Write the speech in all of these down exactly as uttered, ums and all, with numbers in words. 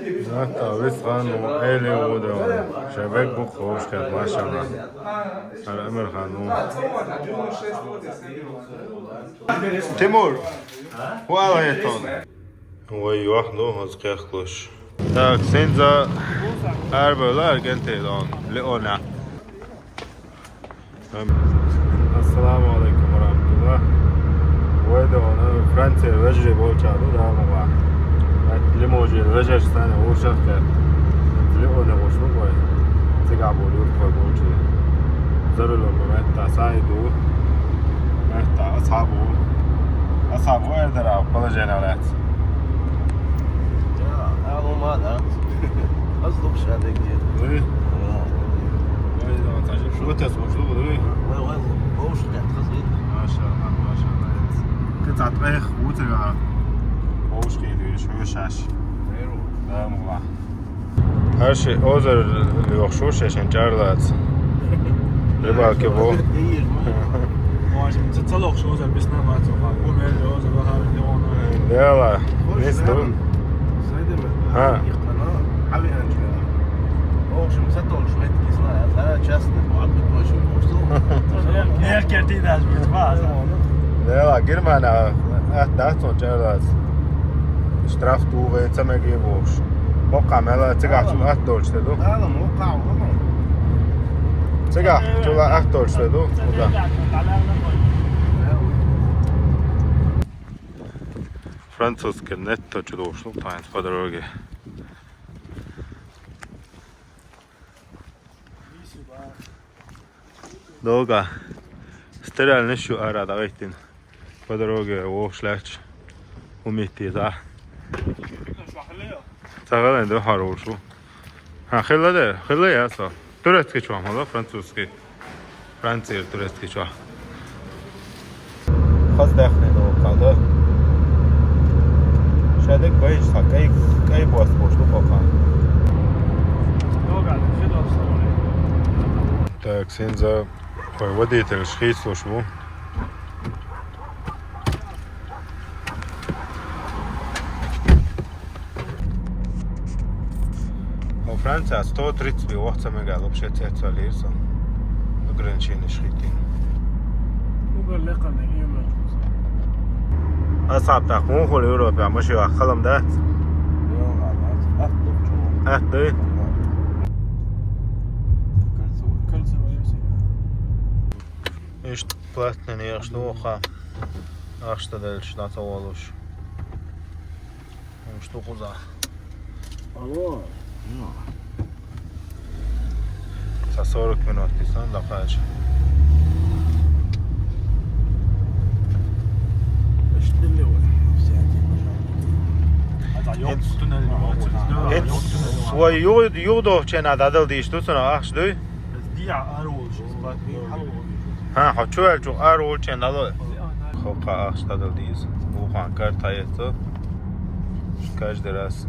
Нах а виса хан ву, Ӏели ву де ву. Шайн бегаб-кх вовшахкхетта машина. ХӀара Ӏумар-хан ву. Тимур! ХӀу ала хӀетта? Вай, йохна ду хӀанз кхехкалуш. Так, синза арабевлла Аргентина, Лионе. Ассаламу Ӏалайкум ва рахьматуллахӀ. Вай де ву, Францера вежарий болча ду, да, ма вай. Лиможера вежарий санна вовшахкхетта. Лионе гӀуш ду вай. Цигахь болу юрт вай болчу. За рулем ма метта, Саид ву. Метта, Асхьаб ву. Асхьаб ву эр дара, положение лаьцна. Я, а, ну, ма, да. Аз лучше адекватно. Ой. Ой, да, вот так же. Шу тас вуш ду, ой. Вай, вай, вовшахкхетта хаза вит. МашаАллахӀ, машаАллахӀ. Кхин цхьа ткъех ву цигахь. Вовшахкхетта веш, веш шаьш. Да, ма вай. ХӀара ши озар лоьхуш ву шайн чӀарлаца. Рыбалке бу. Може, ца, ца лохуш озар бисна ма цо ха. Бу мел озар ва ха, не он. Дела, нис ду. Сайдеме. ХӀа. Ихтана, хьави анча. Охшим ца толш метки сна, хара частный, вот ты точно можешь. Нехкер ти даш бит ва. Дела, Германия, ат дац он чӀарлаца. Штраф ду вай, ца мегий бохуш. Боккха мела цигахь чу атта долчу де ду. Ала, моккха, ала. Цигахь чу ла атта долчу де ду. Уда. Французский нетто чу дошул, тайнс по дороге. Долга. Стерильный шу ара дагайтин. По дороге вовш лаьтташ. Умитти за. Ца гӀалайн ду хьар вушу. Ха, хилла де, хилла я со. Турецкий чохь ма ла, французский. Францера турецкий чохь. Хаза даьхни ду кхалла. Ша дерг байш цхьа кӀай, кӀай бос бош ду кхалла. Так, синза вай водитель хийцалуш ву. Хьо Франция сто тридцать бе вахца мега вообще цецвалийр со. Ограниченеш хитин. Угар лекханна юма. Асхьаб, тахь муха хуьлу Европа, машина халам дац? Ат дуй? Иштта платный нехаш ду ваха. Ахча дан делча, дӀа ца волуш. Уьш ду кхузахь. Алло. Цхьа сорок минут тисан дӀакхача. Иштта дилли вай. ХӀинца вай юха, юха дохучу хенахь дӀадала дийш ду цунах ахча дуй? ХӀан, хьо чу аьллачух ара волчу хенахь дӀало. Хо кхаа ахча дӀадала дийза. Вукхунна карта хьаэцо. Каждый раз.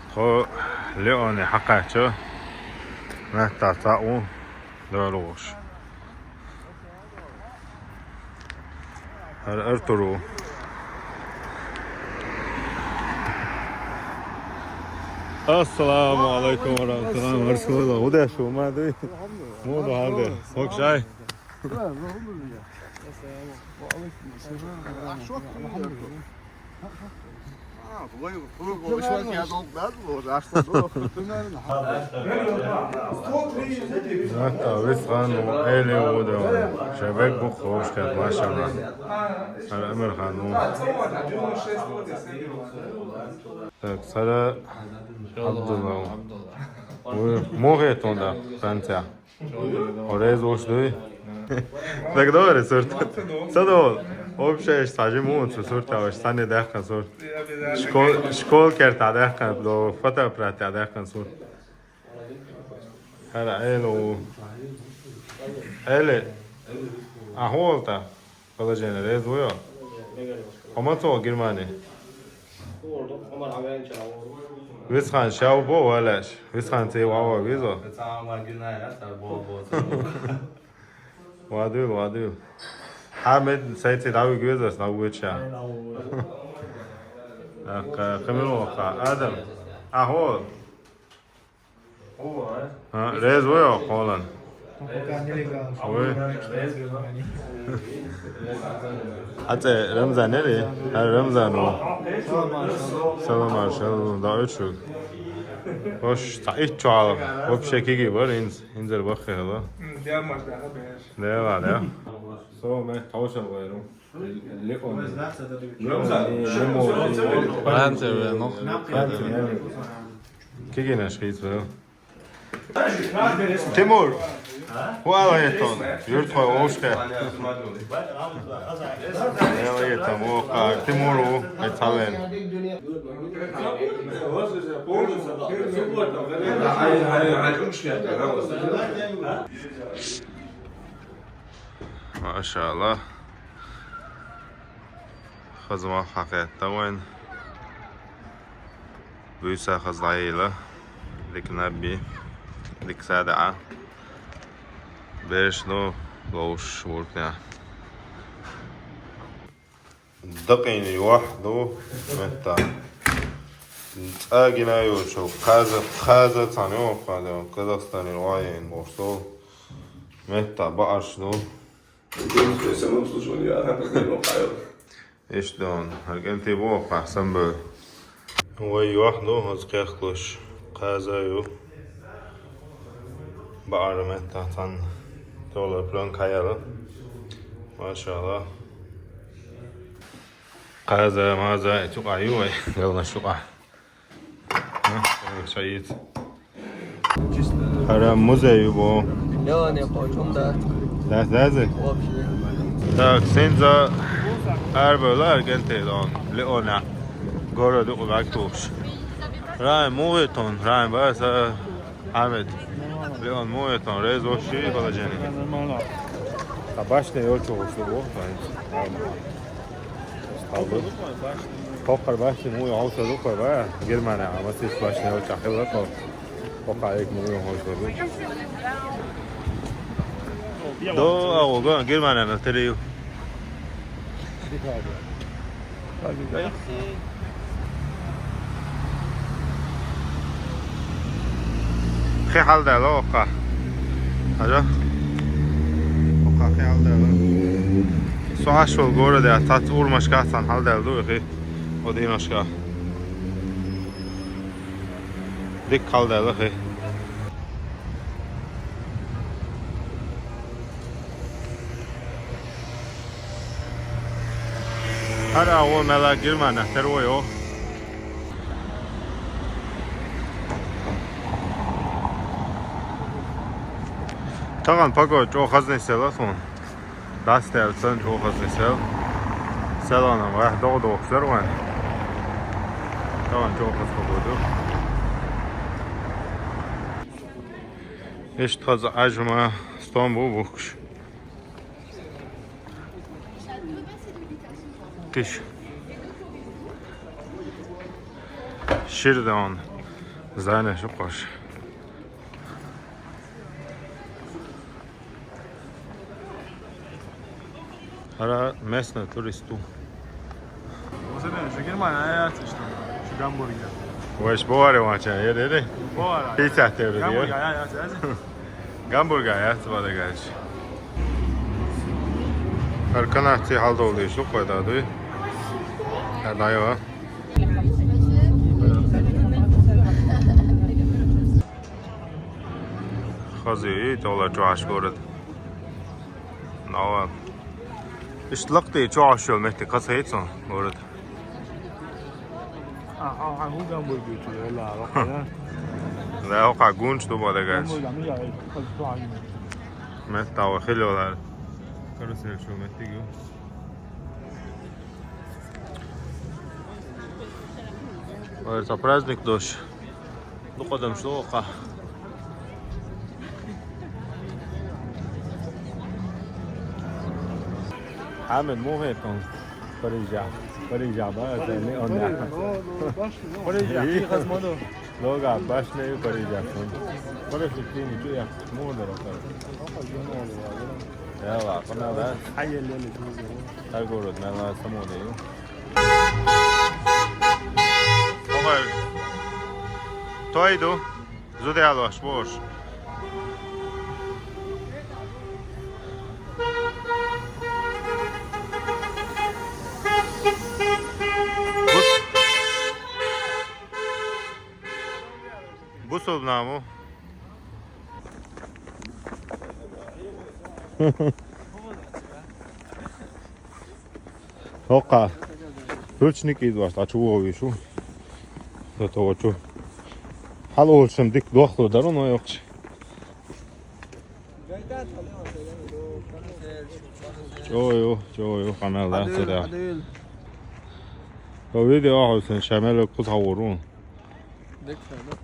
Тхо Лионе хьакхаьчча, меттахь цхьаъ ву, дала гӀуш. ХӀара Артур ву. Ассаламу Ӏалайкум ва рахьматуллахӀи ва баракатухӀу. ХӀун деш ву, ма дуй? Муха ду хьал де? Хокшай? Нах а виса хан ву, Ӏели ву де ву. Шайн бегаб-кх вовшахкхетта машина. ХӀара Ӏумар-хан ву. Так, хӀара Ӏабдулла ву. Вуй, муха хета хьуна Францехь? Хьо реза волуш дуй? ДагадогӀий сурт? Ца догӀу. Вообще, иштта цхьа жима ву цу суртехь, иштта цхьанне даьккхина сурт. Школ-, школа кертахь даьккхина, до фотоаппаратехь даьккхина сурт. ХӀара Ӏели ву. Ӏели. Ахьа хӀун волу тхан? Положение резво я. Хама цо Германия. Висхан шав бо валаш. Висхан це вава визо. Вадил, вадил. Хамед, сай це дави гвезас, на вича. Так, кемело ха, Адам. Ахо. А, резво я холан. Ой. А це Рамзан ери? А, Рамзан о. Салам, шалом, да, учу. Хош, та ичо ал. Вообще киги бар, инз, инзер бахе ла. Дя мажда беш. Дя ла, дя. Со ме таушал вайру. Леон. Рамзан. Франция, ну. Франция. Кигинаш хийцвел. Тимур. Хуала етон. Юрт хой овшке. Яла етон, о, ка, Тимуру, Итален. Машалла. Хазма хакетта вайн. Буса хазлайла. Дик наби. Дик сада. Берш но лоуш воркня. Дакин вахду метта. Цагина ю шо каза, каза цанё, каза, Казахстане ваен бошто. Метта баарш ду. Самом случае, я так не мог. Ишдон, аргенти бо пахсан бо. Вай, вах, ну, хоз кехлуш. Каза ю. Баарме татан. Тола план каяла. Машалла. Каза, маза, эту аю, вай. Гална шука. Шаид. Ара музей бо. Леоне почунда. Да, да, да. Вообще. Так, сенза арбала аргентедон. Леона. Городу Лактуш. Рай муетон, рай баса Амед. Леон муетон, рез вообще положение. Нормально. Табашне очень услугу. Стабы. Кокар башни муй гьавса дукар ба. Германия, ама сис башни гьавса хила ко. Кокар ек муй гьавса ду. До, а, ого, Германия на терею. Хе халдала ока. Ажа. Ока хе халдала. Со ашвал городе, а тат урмашка сан халдала ду хе. Одинашка. Дик халдала хе. Гьар агъо мела гирмана, тер вой о. Тагъан паго чӀо хазни села сон. Дасте алцан чӀо хазни сел. Селана ва догъ догъ сер ван. Тагъан чӀо хаз паго ду. Ишт хаз ажма стон бу бухш. Киш. Ширдон. Зане шукаш. Ара местный туристу. Озене, же Германия, я, я, что? Же Гамбургер. Веш боваре вача, е, де, де. Бовара. Пицца те, де. Гамбургер, я, я, я. Гамбургер, я, цвада гач. Аркана ти халдолды, шу койда, ду. Адайва. Хази, и тола чуаш город. Нава. Ишлакъти чуаш ёл метти касайцон город. А, а, а, гу Гамбургер чула, ла, ла. Да, ока гунч ду бадагач. Гамбургер, я, я, я. Меттава хилёлар. Карусель шу меттигу. Ой, это праздник дождь. Ну, кодам шло, ка. Хьамид, муха хеташ хьуна Парижа? Парижа ба, аз не он. Парижа, тихо смотрю. Лога башня Парижа сон. Парижа тини чу я, муха дара. Яла, къамаьл да. Хьайя лели. Ай город, мела самода ю. Огай. Той ду. Зуда ялаш бош. Бус-, бусубнаму. Хокка. Ручник из ваша, а чего вы шу? Зато вот чё. Хьалолчам дик дохло дару, но ёкъ. Чё-ё, чё-ё, къамаьл да, Адуэл, цо да. Адуэл. О, видео ахуй сен шамел куз хавурун. Дик, дик.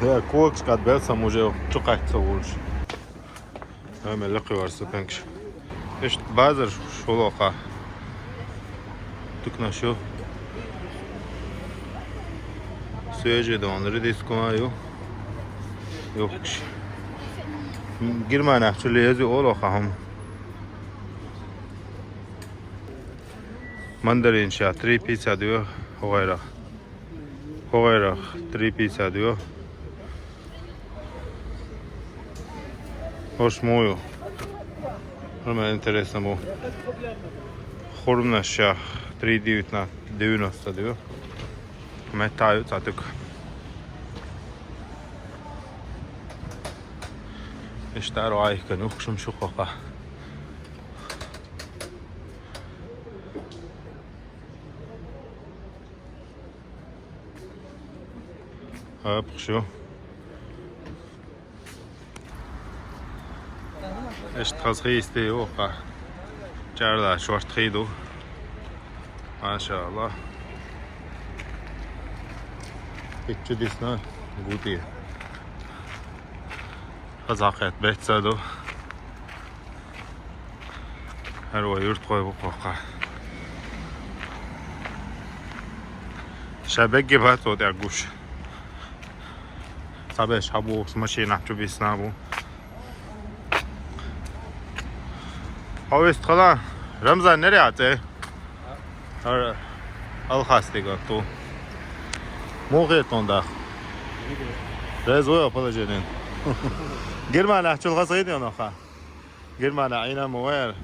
Да, кокш кад бел сам уже чукать со вурш. Ай, мел лакхи варса пенкш. Ишт базар шулоха. Тукна шу. Свежий дон, редиску ю. Ёкш. Германия чули ези олоха хам. Мандарин ша три пятьдесят ю, хогайра. Хогайра три пятьдесят ю. Ош мою. Нормально, интересно бу. Хурмна ша три девятнадцать, девяносто ю. Метаю цатук. Иштар айкан ухшум шукъака. Апхшу. Эшт хаз хийсте юха. Чарла шорт хийду. Машалла. Иччу дисна гути. Хазахет бетсаду. Гьар ва юрт хой бу къокъа. Шабегги бат вот ягуш. Сабе шабу машина чу бисна бу. Хавест хала. Рамзан, нере ате? Ар алхастига ту. Мугъетон да. Резво положение. Германия чул хазгыден оха. Германия айна муэр.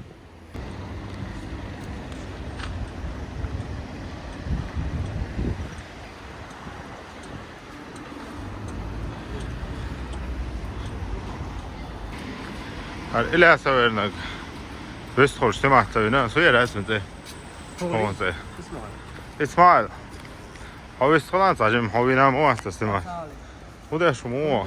Ар иля савернаг. Вестхолш снимать савина, суя раз мте. Хогон се. Исмаил. Исмаил. Хавис хвалан сажим, хавина мо аста снимать. Удеш мо.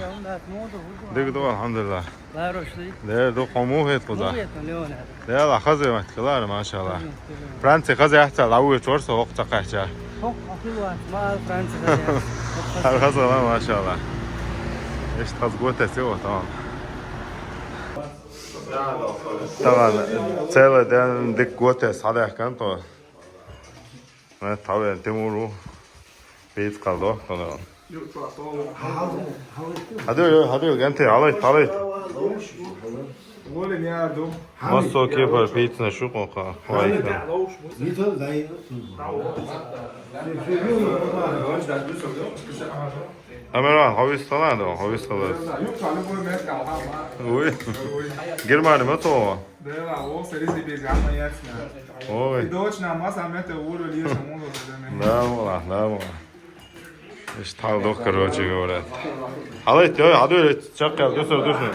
Диг до, алхамдулилла. Ларошли. Де до хому хет куда. Мугет, Леонард. Де ла хазе мат калар, машалла. Франция хазе ахта лаву чорса хок такача. Хок, ахилуат, ма Франция хазе. Хар хазе ла, машалла. Эшт хаз готе се о, тамам. Тамам, целый день дик готе садах кан то. Ме таве темуру. Бит калдо, калдо. Хадыр, хадыр, генте, алай, алай. Массо кефар пицна шукъоха. Вайка. Амиран, хавис талан да, хавис талан. Уй. Германия ма то. Ой. Дочь на масса мета уро лиша муло. Да, вала, да, вала. Ишт хьал дух, короче говоря. Хьалайт, ё, хьадур, чаккхал, дусар, дусар.